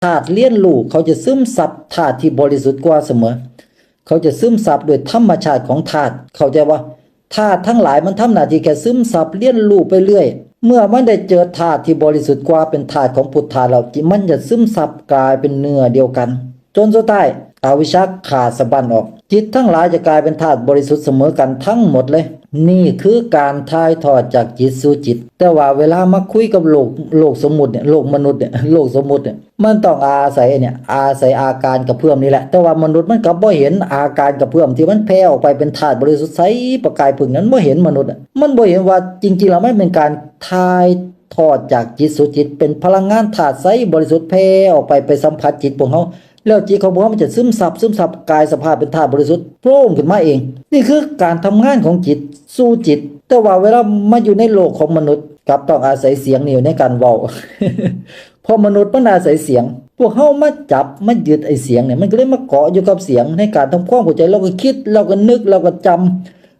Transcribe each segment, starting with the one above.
ທາດຮຽນຮູ້ ເຂົາຈະຊຶມຊັບທາດທີ່ບໍລິສຸດກວ່າສະເໝີ. ເຂົາຈະຊຶມຊັບໂດຍທຳມະຊາດຂອງທາດ. ເຂົ້າໃຈບໍ່? ທາດທັງຫຼາຍມັນທຳໜ້າທີ່ແຄ່ຊຶມຊັບຮຽນຮູ້ໄປເລື້ອຍ. ເມື່ອມັນໄດ້ເຈີທາດທີ່ບໍລິສຸດກວ່າເປັນທາດຂອງພຸດທະແລ້ວ ມັນຈະຊຶມຊັບກາຍເປັນເນື້ອດຽວກັນ. ຈົນສຸດທ້າຍ ອະວິຊຊາຂາດສະບັ້ນອອກ. ຈິດທັງຫຼາຍຈະກາຍເປັນທາດບໍລິສຸດສະເໝີກັນທັງໝົດເລີຍ. ນີ້ຄືການຖ່າຍທອດຈາກຈິດສູ່ຈິດ. ແຕ່ວ່າເວລາມາຄຸຍກັບໂລກ ໂລກສົມມຸດເນຍ ໂລກມະນຸດເນຍ ໂລກສົມມຸດເນຍ ມັນຕ້ອງອາໄສອັນເນີ້ຍ ອາໄສອາການກະເພື່ອມນີ້ແຫຼະ. ແຕ່ວ່າມະນຸດມັນກໍບໍ່ເຫັນອາການກະເພື່ອມທີ່ມັນແຜ່ອອກໄປເປັນທາດບໍລິສຸດໃສປະກາຍເພິ່ງນັ້ນ ບໍ່ເຫັນມະນຸດ. ມັນບໍ່ເຫັນວ່າຈິງໆແລ້ວມັນເປັນການຖ່າຍທອດຈາກຈິດສູ່ຈິດ ເປັນພະລັງງານທາດໃສບໍລິສຸດແຜ່ອອກໄປ ໄປສຳຜັດຈິດພວກເຮົາ. ແລ້ວຈິດຂອງພວກເຮົາມັນຈະຊຶມຊັບ ຊຶມຊັບກາຍສະພາບເປັນທາດບໍລິສຸດໂພງຂຶ້ນມາເອງ. ນີ້ຄືການທຳງານຂອງຈິດສູ່ຈິດ. ແຕ່ວ່າເວລາມາຢູ່ໃນໂລກຂອງມະນຸດ ກັບຕ້ອງອາໄສສຽງນີ້ໃນການເວົ້າ. ເພາະມະນຸດມັນອາໄສສຽງ. ພວກເຮົາມາຈັບມາຍຶດໄອ້ສຽງນີ້ ມັນກໍເລີຍມາເກາະຢູ່ກັບສຽງໃນການທຳຄວາມເຂົ້າໃຈ. ລາວກໍຄິດ ລາວກໍນຶກ ລາວກໍຈຳ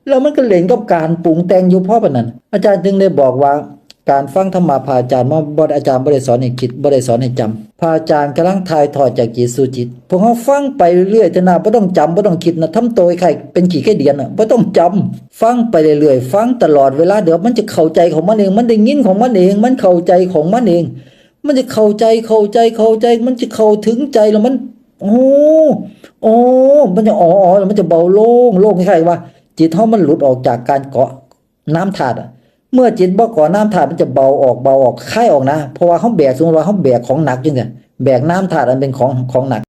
ແລ້ວມັນກໍເຫຼັ້ນກັບການປຸງແຕ່ງຢູ່ພໍປານນັ້ນ. ອາຈານຈຶ່ງໄດ້ບອກວ່າ ການຟັງທຳມະພະອາຈານມາ ບໍ່ ອາຈານບໍ່ໄດ້ສອນໃຫ້ຄິດ ບໍ່ໄດ້ສອນໃຫ້ຈຳ. ພະອາຈານກຳລັງຖ່າຍທອດຈາກຈິດສູ່ຈິດ. ພວກເຮົາຟັງໄປເລື້ອຍໆເທື່ອນະ ບໍ່ຕ້ອງຈຳ ບໍ່ຕ້ອງຄິດນະ. ທຳໂຕຄ້າຍໆເປັນຂີ້ໄຂ່ດຽນນະ ບໍ່ຕ້ອງຈຳ. ຟັງໄປເລື້ອຍໆ ຟັງຕະຫຼອດເວລາ ດຽວມັນຈະເຂົ້າໃຈຂອງມັນເອງ. ມັນໄດ້ຍິນຂອງມັນເອງ ມັນເຂົ້າໃຈຂອງມັນເອງ. ມັນຈະເຂົ້າໃຈ ເຂົ້າໃຈ ເຂົ້າໃຈ ມັນຈະເຂົ້າເຖິງໃຈ ແລ້ວມັນ ໂອ້ ໂອ້ ມັນຈະ ອໍໆ ແລ້ວມັນຈະເບົາໂລ່ງ ໂລ່ງ ຄ້າຍໆວ່າຈິດເຮົາມັນຫຼຸດອອກຈາກການເກາະນາມທາດອະ. ເມື່ອຈິດບໍ່ເກາະນາມທາດ ມັນຈະເບົາອອກ ເບົາອອກ ຄາຍອອກນະ. ເພາະວ່າເຮົາແບກ ສົມມຸດວ່າເຮົາແບກຂອງໜັກຈັ່ງຊີ້ ແບກນາມທາດອັນເປັນຂອງ ຂອງໜັກ